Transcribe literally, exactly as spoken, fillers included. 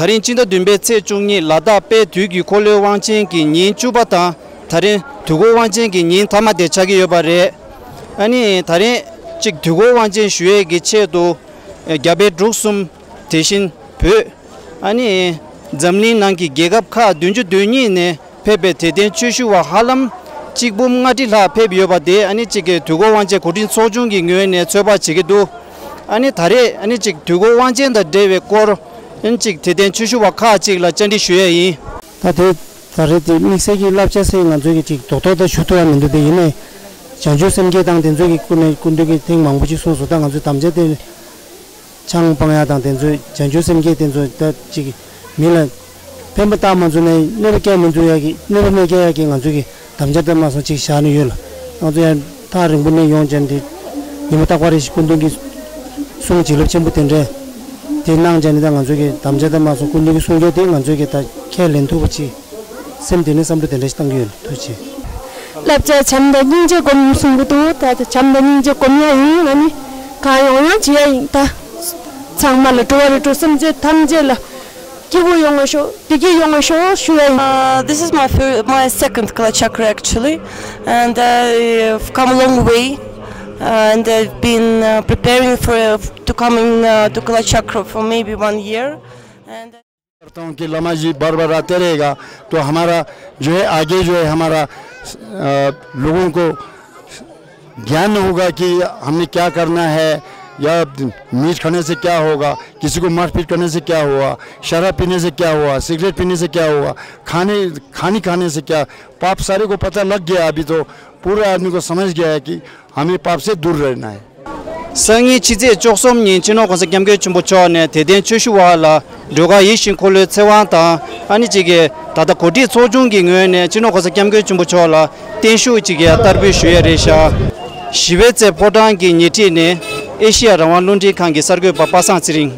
ད་རིང་སྤྱི་ཟླ་བདུན་པའི་ཚེས་བཅུ་གཉིས་ལ་དྭགས་དཔལ་དུས་ཀྱི་འཁོར་ལོའི་དབང་ཆེན་གྱི་ཉིན་བཅུ་པ་དང་། ད་རིང་དུས་འཁོར་དབང་ཆེན་གྱི་ཉིན་མཐའ་མ་དེ་ཆགས་ཀྱི་ཡོད་པ་རེད། ཨ་ནི་ད་རིང་གཅིག་དུས་འཁོར་དབང་ཆེན་ཞུ་ཡས་ཀྱི་ཆེད་དུ། རྒྱ་བལ་འབྲུག་གསུམ། དེ་བཞིན་བོད། ཨ་ནི་འཛམ་གླིང་ནང་གི་རྒྱལ་ཁབ་ཁག་བདུན་ཅུ་དོན་གཉིས་ནས་ཕེབས་པའི་དད་ལྡན་ཆོས་ཞུ་བ་ཧ་ལམ་གཅིག་འབུམ་ལྔ་ཁྲི་ལྷག་ཕེབས་ཡོད་པ་དེ། ཨ་ནི་གཅིག་གི་དུས་འཁོར་དབང་ཆེན་གོ་སྒྲིག་ཚོགས་ཆུང་གི་ངོས་ནས་ཚོད་དཔག་བྱེད་ཀྱི་འདུག་ཨ་ནི་ད་རེས་ཨ་ནི་གཅིག་དུས་འཁོར་དབང་ཆེན་དང་འབྲེལ་བའི་སྐོར། ཨ་ནི་གཅིག་དད་ལྡན་ཆོས་ཞུ་བ་ཁག་ཅིག་ལ་བཅར་འདྲི་ཞུ་ཡས་ཡིན། ད་དེ་ད་རེས་དེ་དམིགས་བསལ་གྱི་བསླབ་བྱ་ཟེར་ང་ཚོས་ཀྱི་ཅིག་རྡོག་རྡོག་ད་ཞུ་ཐུབ་ཡ་མི་འདུག་དེ་ཡིན་ནའི་བྱང་ཆུབ་སེམས་བསྐྱེད་དང་དེ་ཚོ་གི་སྐོར་ནས་སྐུ་མདུན་གྱིས་ཐེངས་མང་པོ་ཅིག་གསུངས་སོང་། ད་ང་ཚོས་དམ་བཅའ་དེ་ཆང་སྤང་ཡ་དང་དེ་ཚོ་བྱང་ཆུབ་སེམས་བསྐྱེད་དེ་ཚོ་ད་ཅིག་མི་ལ་ཕན་པ་བཏགས་མ་ཚུགས་ནའི་གནོད་པ་བསྐྱལ་མི་ཚུགས་ཡ་གི་གནོད་པ་མི་བསྐྱལ་ཡ་གི་ང་ཚོས་ཀྱི་དམ་བཅའ་དེ་མ་སོང་ཅིག་བཞག་ནས་ཡོད་ལ། ང་ཚོ་ཡང་ཐག་རིང་པོ་ནས་ཡོང་བྱས་ནས་ཉི་མ་རྟག་པ་རེ་བཞིན་སྐུ་མདུན་གྱི་གསུང་བྱིན་རླབས་ཆེན་པོ་དེ་འདྲས་དེ་གནང་བྱས་ནས། ད་ང་ཚོ་གི་དམ་བཅའ་དེ་མ་སོང་སྐུ་མདུན་གྱི་གསུང་སྐྱོར་དེ་ང་ཚོས་ཀྱི་ད་ཁས་ལེན་ཐུབ་པ་ཅིག་སེམས་གཏིང་ནས་བསམ་བློ་དེ་འདྲ་ཞིག་བཏང་གི་ཡོད། ཐུགས་རྗེ་ཆེ། བསླབ་བྱ་བྱམས་དང་སྙིང་རྗེ་སྒོམ་གསུང་གི་འདུག་ད་བྱམས་དང་སྙིང་རྗེ་སྒོམ་ཡ་ཡིན། ཨ་ནི་གང་ཡོང་ཡང་བྱེད་ཡ་ཡིན། ད་ཚང་མ་ལ་འགྲོ་བ་རིགས་དྲུག་སེམས་ཅན་ཐམས་ཅད་ལ་སྐྱིད་པོ་ཡོང་བ་ཤོག་བདེ་སྐྱིད་ཡོང་བ་ཤོག་ཞུ་ཡ་ཡིན། Uh, this is my fir- my second Kalachakra actually, and I've come a long way, uh, and I've been uh, preparing for uh, to coming uh, to Kalachakra for maybe one year, and करता हूँ कि लामा जी बार बार आते रहेगा, तो हमारा जो है, आगे जो है, हमारा अ, लोगों को ज्ञान होगा कि हमें क्या करना है, या मीट खाने से क्या होगा, किसी को मारपीट करने से क्या हुआ, शराब पीने से क्या हुआ, सिगरेट पीने से क्या हुआ, खाने खाने खाने से क्या, पाप सारे को पता लग गया। अभी तो पूरा आदमी को समझ गया है कि हमें पाप से दूर रहना है। སང་ཉིན་ཕྱི་ཚེས་བཅུ་གསུམ་ཉིན་སྤྱི་ནོར་༸གོང་ས་༸སྐྱབས་མགོན་ཆེན་པོ་མཆོག་ནས་དད་ལྡན་ཆོས་ཞུ་བ་ལ་སྒྲོལ་དཀར་ཡིད་བཞིན་འཁོར་ལོའི་ཚེ་དབང་དང་། ཨ་ནི་གཅིག་གི་ད་ལྟ་གོ་སྒྲིག་ཚོགས་ཆུང་གི་ངོས་ནས་སྤྱི་ནོར་༸གོང་ས་༸སྐྱབས་མགོན་ཆེན་པོ་མཆོག་ལ་བརྟན་བཞུགས་གཅིག་གི་བསྟར་འབུལ་ཞུ་ཡས་རེད་ཤག་བཞི་པའི་ཚེས་ཕོ་བྲང་གི་ཉེ་འཁྲིས་ནས་ཨེ་ཤི་ཡ་རང་དབང་རླུང་འཕྲིན་ཁང་གི་གསར་འགོད་པ་པ་སངས་ཚེ་རིང་།